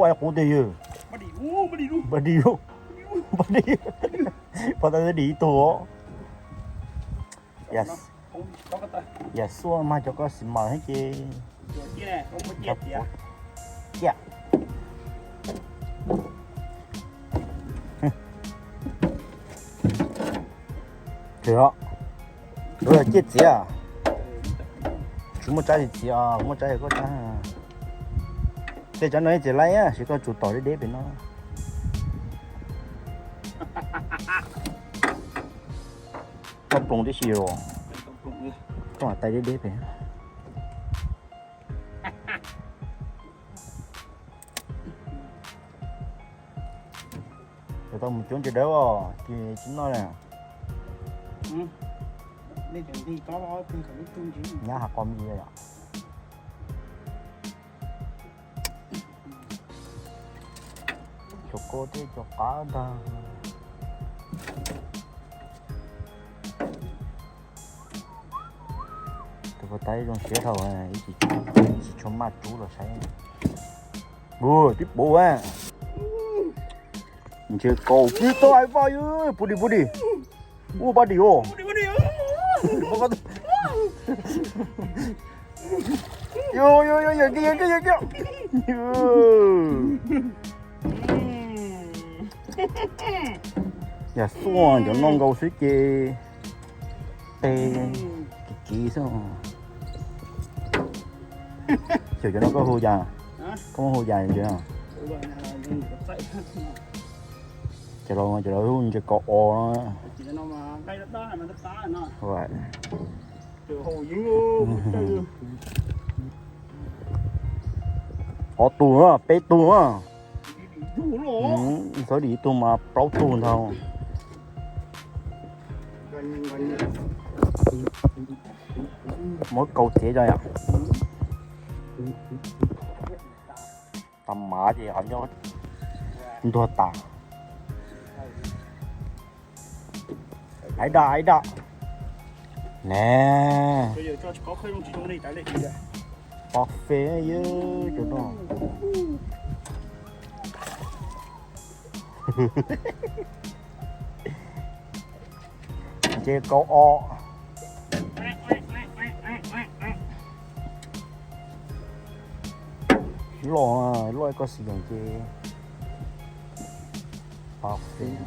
Paj qub tiag yawg. Paj di, paj di, paj di. Paj tab dim ib tug os. Yam xuaj mas cov koj xis mas thiab ces. Ciaj. Kawg os, lawv yog ciaj txiav. Tsis muaj tsab txiav, muaj tsab koj tsab. Tej tsab no ib txiav laib, sis koj tsuas tom deb deb pem no. Koj ploos tib si os. Koj mam tais deb deb pem. Cov tau mus coob ces dawb os, ces tsis noj li. Nyab has qo me yom. Cov koj thiab cov qab ntag. Tus ko taib zoo siab dhau, ib tsis tshua maj rub los saib. Ua tib puv a. Ntshe kaus pib tau hais vaj yw, puv di puv di. Ua paj di os. Yo yo yo, yam kiag yam kiag yam kiag. Yam xuaj cov no nkaus xwb ces tes kiv kiv xwb. Xyov cov no koj hu cas, koj muab hu cas ces. Cov laus, cov laus hu ntses kaus os no. Ob tug, peb tug. Txhob dim ib tug mas plaub tug ntag. Muab kaus txiav tso yom. Tag mav ces qhov ncauj ntuag tas. Aiv dam, aiv dam. Ne, pov fes yog cov no. Ntshe kaus os. Loj, loj koj xis yees ces pov fes.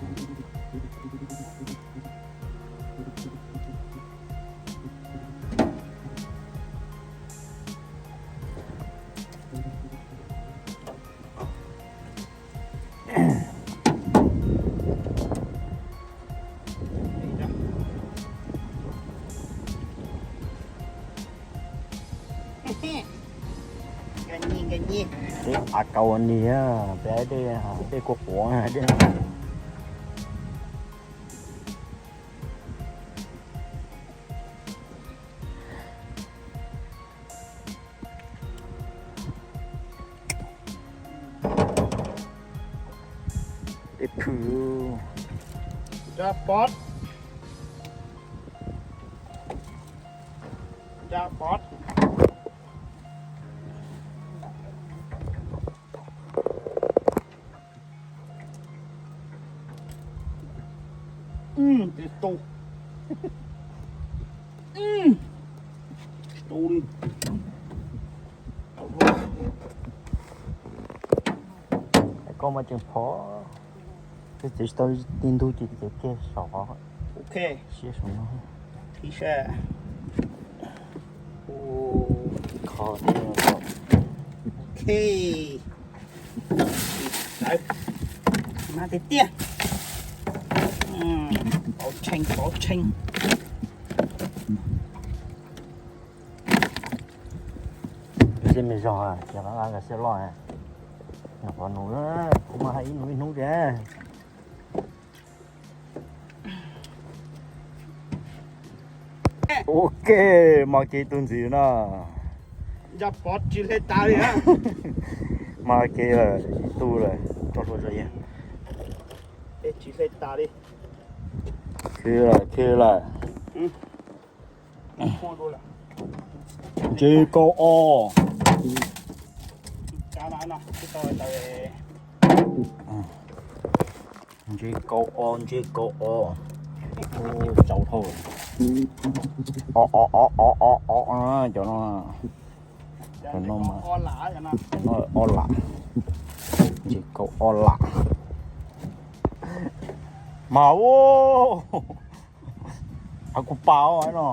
Peb av kaus niag, peb dej, dej kuaj quav dej. Dej phwm. Nra pov. Nra pov. Tus tu, tus tu li. Koj mas tseem phom, txiav tsis tau tib ntug ces txiav kiag saum qhov siab saum no. Kho, ok. Mas tiag tiag. Pov tshee, pov tshee. Seb me zog, ces qab nqa xiab loj, nyuam qhuav nus, kuv mas hais ib nus ib hnub tiag. Ok, mas kiag tus ntxiv na. Nra pov tsis hle tas li. Mas kiag ib tug lawm, tso hlua tso yag. Tsis hle tas li. Khiav lawm, khiav lawm. Ntses kaus os. Ntses kaus o, ntses kaus o. Tsau dhau. O o o o o o, cov no. Cov no mas, cov no o lam. Ntses kaus o lam. Mas ua, a kuv pas no.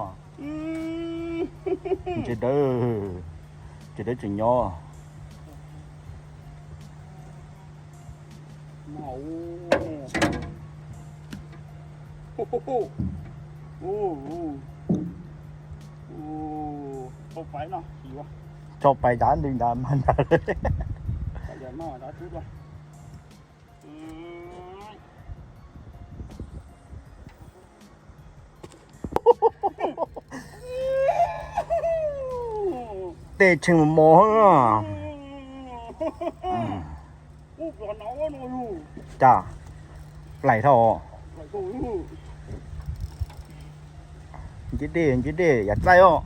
Ntses dawb, ntses dawb tseem nyob. Tso pais dav ntws ntag mas ntag. Tej tshee mos mos. Cas plaim dhau. Nce dej, nce dej, yav txaij os.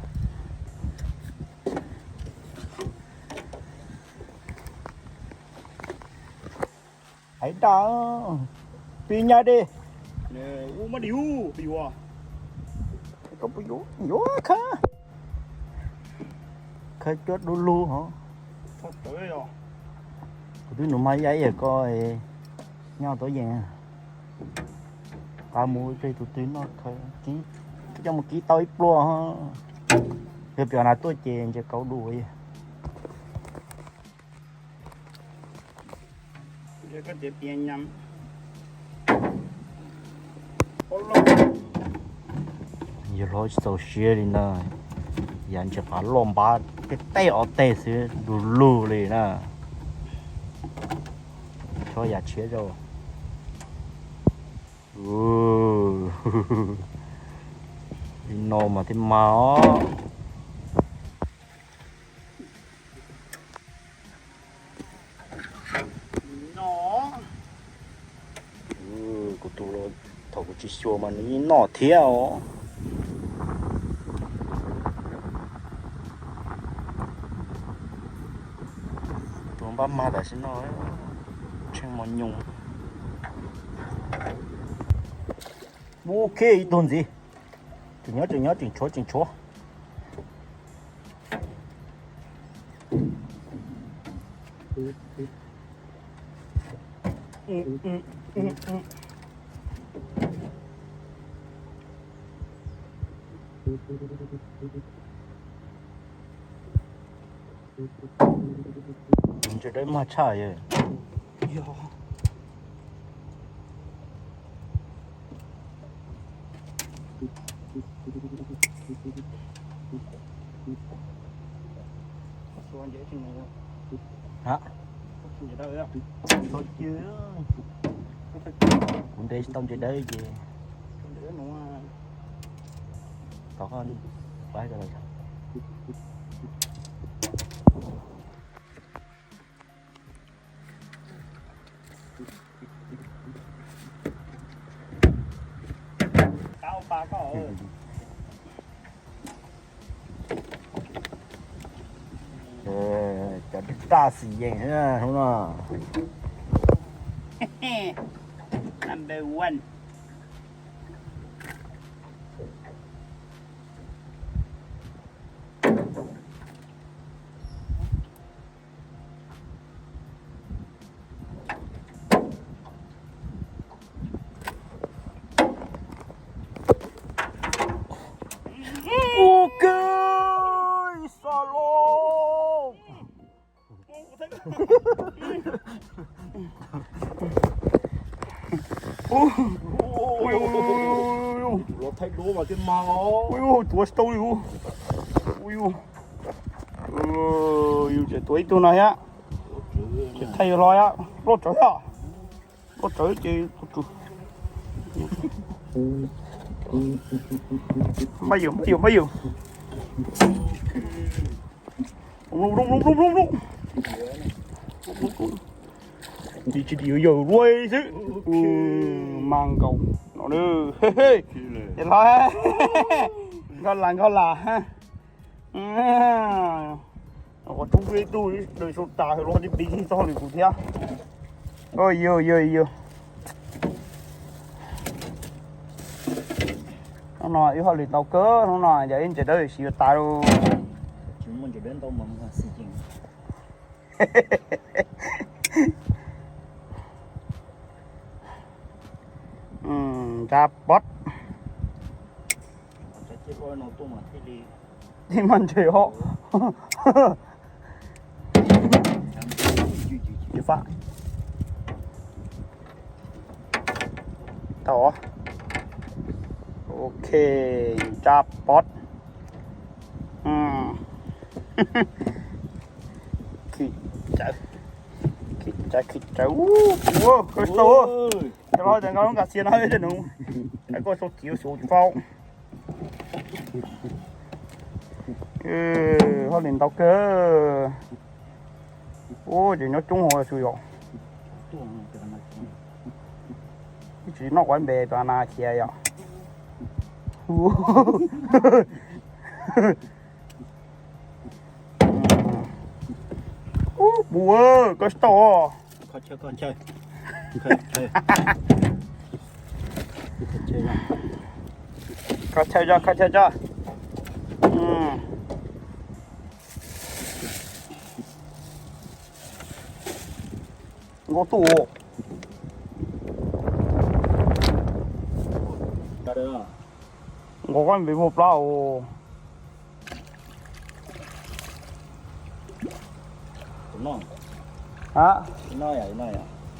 Hais daj, pib nyab dej. Yuav khawb, khawb cuab dub lug hov. Kuv twb nus mas ya ib yam ko, nyob tuab yees. Qab mus ib pliag tus twg noj, coj mus kib tau ib pluag. Yog pem na tuaj ces ntses kauv dua. Yog hlob tsis txaus siab li na, yav ntsis qab loj npab tej tej ob teg xwb du lug li na. Tso yav tshiab rau. Li no mas thiaj mas os. Kuv tus los thaum kuv tsis xyuas mas nws yeej noj thiab os. Tus npab mag tam sim no, tshee mos nyoos. Ub, khib ib tug ntxiv. Tseem nyob, tseem nyob, tseem tshuav, tseem tshuav. Ntses dawb mag tshaj yog. Kuv ntes tsis tau ntses dawb ces tau koj pab. Cov daj xim yees no. Number one. Ok, xav los. Ui, ui, ui, ui, ui. Los thaij duab mas thiaj mag os. Ui, ui, tuav tsis tau li. Ui, ui. Yus tseem tuav ib tug no thiab. Tseem thaij yuav hlo thiab. Loj tsawv thiab. Loj tsawv ces npaj yus, npaj yus, npaj yus. Tsis tsis yus yawm luaj xwb. Mas nkaus no. Ces hlo, nkauj las, nkauj las. Ua tub ib tug, sau tas los tib piv txog lwm tus thiab. Yus, yus, yus. Hnub no ib hauj lwm ntau kawg, hnub no yog ib ntses dawb siv yuav tas lauj. Ntsab pob. Tib maj ntses os. Tau. Ok, ntsab pob. Khi tsawv, khi tsawv, khi tsawv. Ua, koj tau. Cov laus tias nkawd lub kas xias no cov nus, koj sau kiv xus fau. Hauj lwm ntau kawg. Ua ces nyob coob hauv xwb yom. Ib tsis noj quav npe pes nas khiav yom. Ub, puv, koj tsis tau. Kho chaw tso, kho chaw tso. Nkauj tuj. Nkauj koj npe muaj plab os.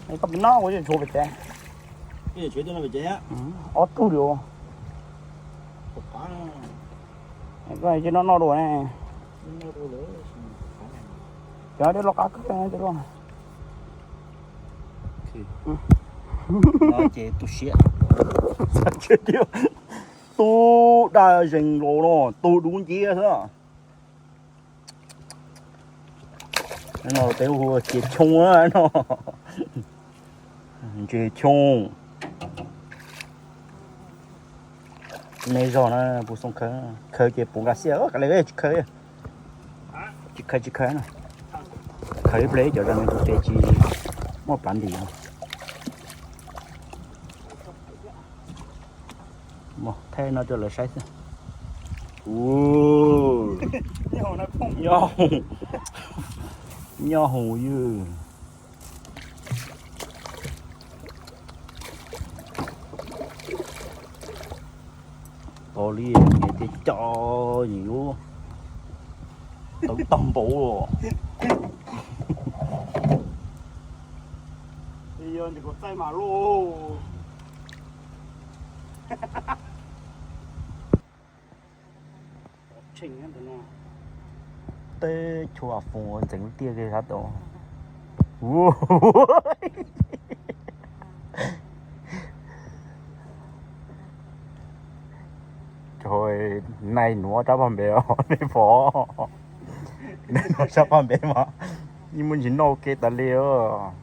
Koj pib noj ua tshuav pem tsev. Ob tug li. Koj cia noj noj dua ne. Cov dej loj qab kawg cov loj. Ces tu siab. Tu daj zeeg los no tu dub nciab xwb. No peb hu cia choo no. Ntses choo. Me zog na, puv xoo khaws, khaws ces puv nkas xiab, ka le tsis khaws. Tsis khaws, tsis khaws no. Khaws ib pliag cov zog me tus ces tsis muaj pav ntim. Thaij no rau lawv saib xwb. Nyob hoos ywg. Pom li niam tias cov yim lub tawv tag npaum. Teb chaws foom ua ntxeev tiaj li sab tod. Nais nuav rab paj npe os, nej pom? Nais nuav rab paj npe mas yeej muaj ntsis noj ua ke tas li os.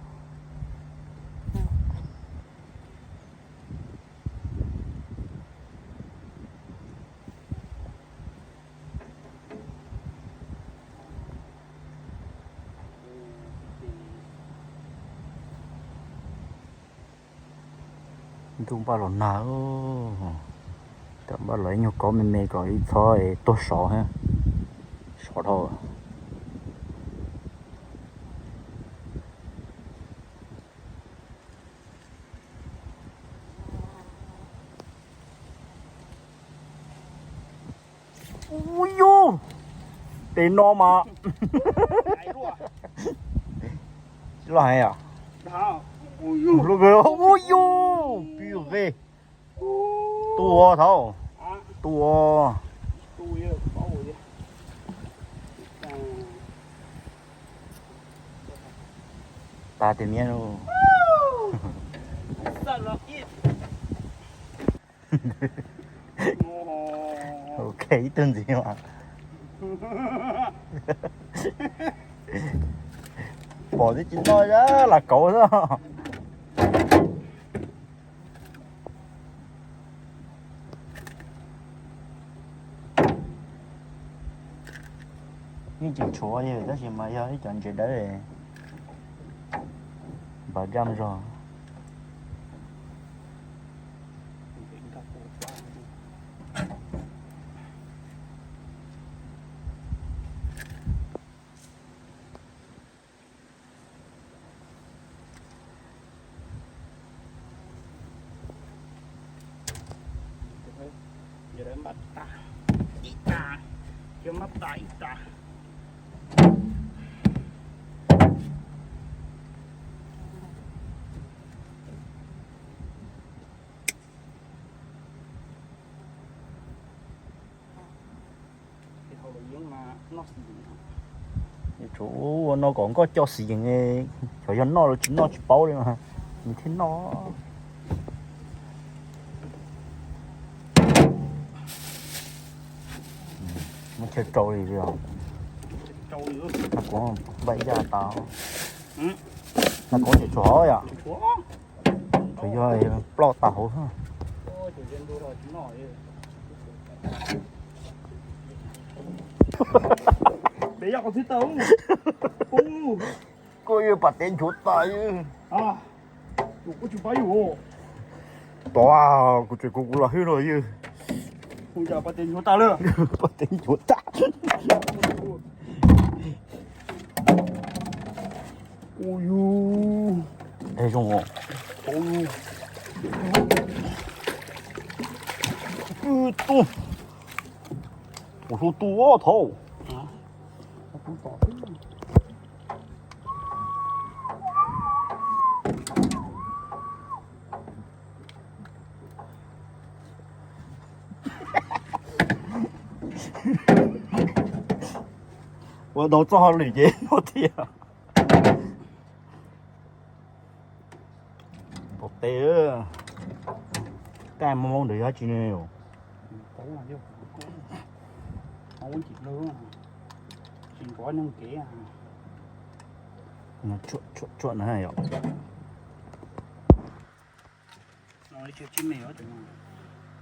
Ntuj npaj los nag, tam npaj los ib nyuag kaub me me kom ib txhob tuag sov, sov dhau. Ui yus, tes no mas tsis loj heev yom. Ui yus, pib ve, tua thaub, tua. Tag tiag miab lauj. Ok, ib tug ntxiv mas. Pom twb tsis noj, lam kauv xwb. Yeej tsis tshuav, tab sis mas yog ib cov ntses dawb npam daj zog. Tas ib tas. Yuav tsum ua no kom nkoj co xis yees, xyov yog noj los tsis noj tsis paub li mas nws thiaj noj. Muab chaw rau li os. Noj kuv npaj ib yaj tas. Noj kuv tseem tshuav hauv yom. Tsuas yog ploj tas hauv xwb. Kuj yog pas tev nchuav tas. Tov, kuv tseem kuv kuv los hwb los yog. Pas tev nchuav tas. Ua yus, zoo. Tu, kuv hlub tu ob thaum. Ua tau txoj hauj lwm ces no thiab. Pom tes, kaj moo moo ntawd yog dab tsi ne?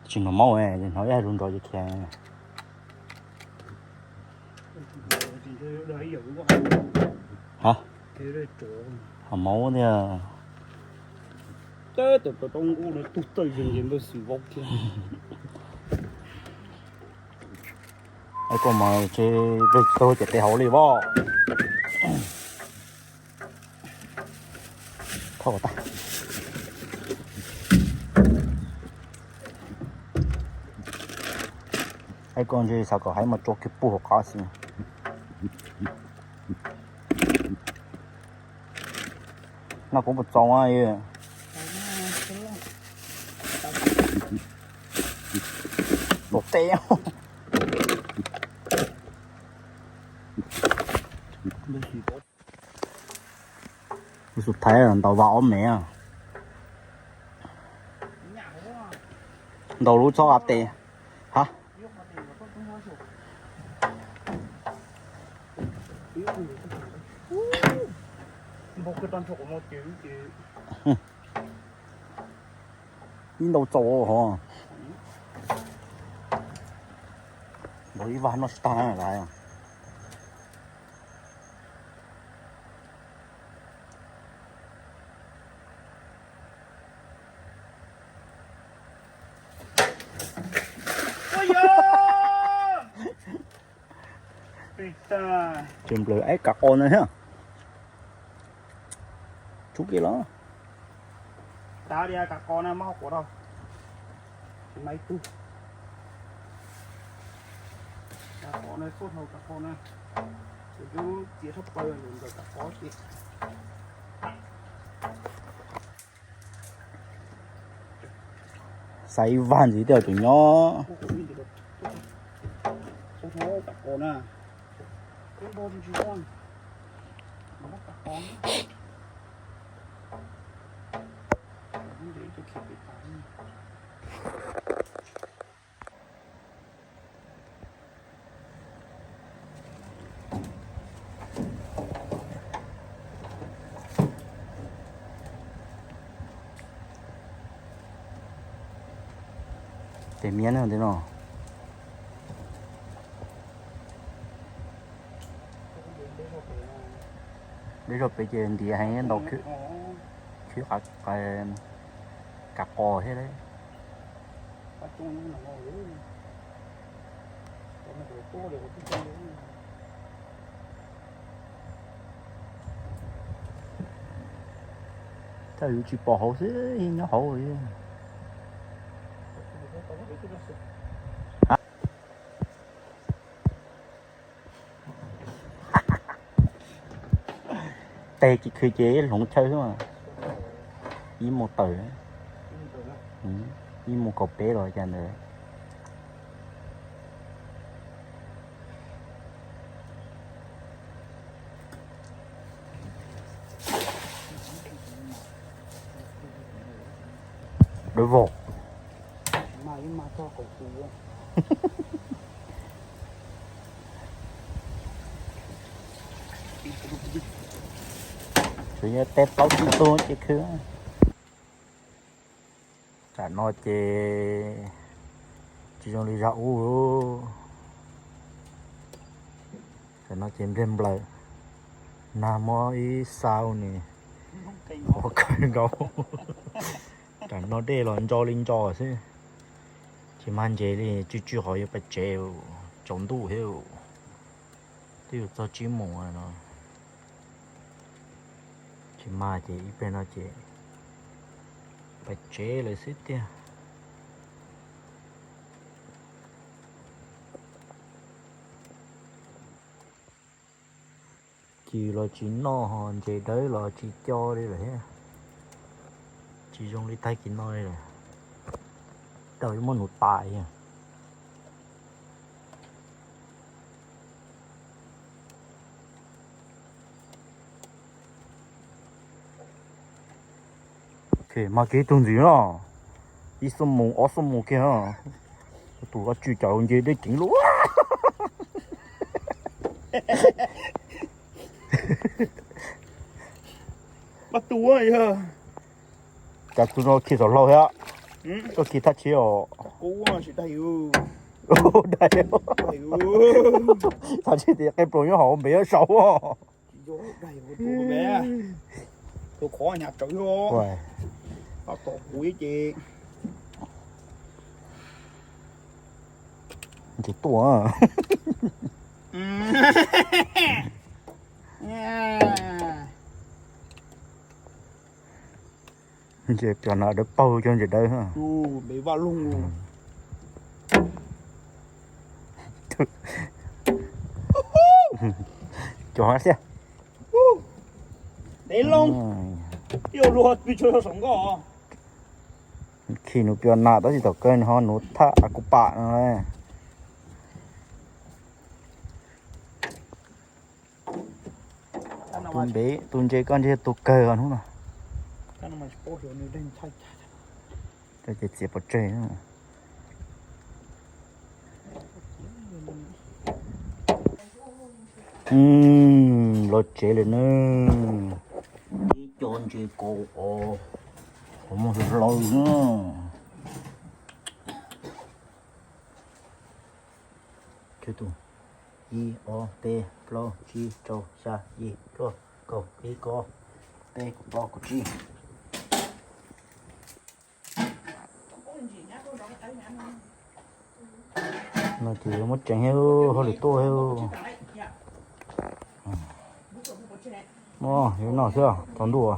Tsis hnov maub, hnov ib lub nrov ces khiav. Ha, ho maub tiag. Koj mas tsis tau ces tes hauv li as. Thauj tag. Hais koj ntshe xav kom hais mas tso kiag puag hauv qab xwb. Noj kuv puas txaus? Txaus teb. Xu thaiv ntaus vas ob mev, ntaus lub txhob av tes. Ha, ib ntaus txaus ho. Ntaus ib vag noj tsis tag na lawm. Tsis nplawg, ib kav qos na thiab. Tsub kiag los. Kav qos na, mob qhuav rau. Tsis mas ib tug. Kav qos na, xub dhau kav qos na. Kuv twb txiav tshaj plaws ntawm kav qos ces. Xa ib vag ntxiv tej zaum tseem nyob. Tes miab no. Deb zog pem ces ntiav heev, ntau khwb, khwb kav qos thiab lauj. Thawj yus tsis pom hauv xwb, nyob hauv. teg tsis khw ces ib hloov chaw xwb mas. Ib mus tawm, ib mus kaum peb los cas ntawd. Dawb vog. Tsuas yog teb plaub tsib tug ces khw. Tam no ces tsis zoo li zaj ub. Tam no ces npliag nplaws, nag muab ib xa ua nws qhuav kawg nkaus. Tam no dej los ntso li ntso xwb, tsis mag ntses li, tsw tsw qhov yuav pais tsev, tsaus ntuj thiab, twb yuav txog tsib moos no. Tsis mag ces ib pliag no ces pais tsev lawm xwb tiag. Ci los tsis noj ho ntses dawb los tsis co li lawm thiab. Tsis zoo li tag kis no li lawm. Tau yuav muab nuv tas. Mag kiag ib tug ntxiv no, ib xuab moos ob xuab moos kiag. Tus vaj tswv cov nce dej ceev lawm. Pab tu yog cas tus no khi txom hlau thiab. Koj khi thaj tshiab os. Thaj tshiab tias qe ploos nyob hauv npem nyob saud. Tus qhov nyam tsawv, tom kuv ces ntses tuaj. Ntses pio na dawb paug cov ntses dawb. Cov thiab. Dev loo, ib ua luag pw tsuag saum nkoj. Khi nuv pio na tab sis thaum kawg nws ho nuv thaj a kuv pam no. Tus ntev tus ntse koj ntsia tus kawg hnub no. Cov ces txiav pov tseg. Los tsev lawm na. Ib co ntses kaus os, qhov muag hlau na. Ib, ob, peb, plaub, tsib, rau, xya, yim, cuaj, kaum, ib, kaum ob, peb, kaum plaub, kaum tsib. No ces yuav muab tseev thiab, hauj lwm tuaj thiab. Yuav noj xwb, tsaus ntuj.